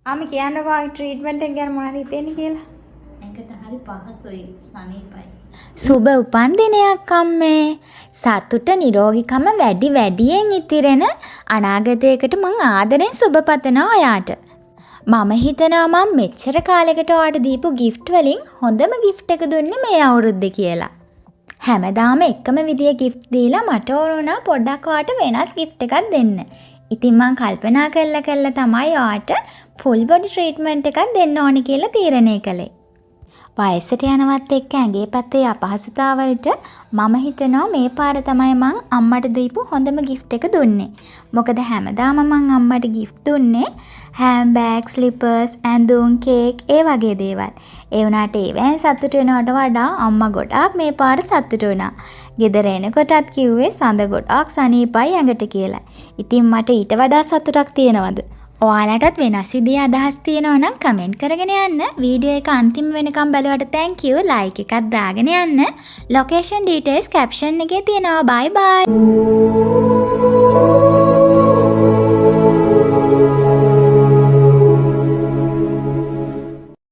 Army, කියන්නකෝ treatment එක ගැන මොනවද හිතෙන්නේ කියලා. ඇඟට හරි පහසුයි, සනීපයි. සුබ උපන්දිනයක් අම්මේ. සතුට, නිරෝගිකම වැඩි වැඩියෙන් ඉතිරෙන අනාගතයකට මං ආදරෙන් සුබ පතනවා ඔයාට. මම හිතනවා මං මෙච්චර කාලෙකට ඔයාට දීපු ගිෆ්ට් වලින් හොඳම ගිෆ්ට් එක දුන්නේ මේ අවුරුද්දේ කියලා. හැමදාම එකම විදියෙ ගිෆ්ට් දීලා මට ඕන වුණා පොඩ්ඩක් ඔයාට වෙනස් ගිෆ්ට් එකක් දෙන්න. ඉතින් මං කල්පනා කරලා කරලා තමයි ඔයාට ෆුල් බොඩි ට්‍රීට්මන්ට් එකක් දෙන්න ඕනි කියලා තීරණය කළේ. වයසට යනවත් එක්ක ඇඟේ පැත්තේ අපහසුතා වලට මම හිතනවා මේ පාර තමයි මං අම්මට දීපු හොඳම ගිෆ්ට් එක දුන්නේ. මොකද හැමදාම මං අම්මට ගිෆ්ට් දුන්නේ හෑන්ඩ් බෑග්, ස්ලිපර්ස්, ඇඳුම්, කේක් ඒ වගේ දේවල්. ඒ වුණාට ඒවැයෙන් සතුටු වෙනවට වඩා අම්මා ගොඩාක් මේ පාර සතුටු වුණා. ගෙදර එනකොටත් කිව්වේ සඳ ගොඩාක් සනීපයි ඇඟට කියලා. ඉතින් මට ඊට වඩා සතුටක් තියෙනවද? ඔයාලටත් වෙනස් විදිහේ අදහස් තියෙනවා නම් කමෙන්ට් කරගෙන යන්න. වීඩියෝ එක අන්තිම වෙනකම් බැලුවට thank you. Like එකක් දාගෙන යන්න. ලොකේෂන් ඩීටේල්ස් කැප්ෂන් එකේ තියෙනවා. බයි බයි.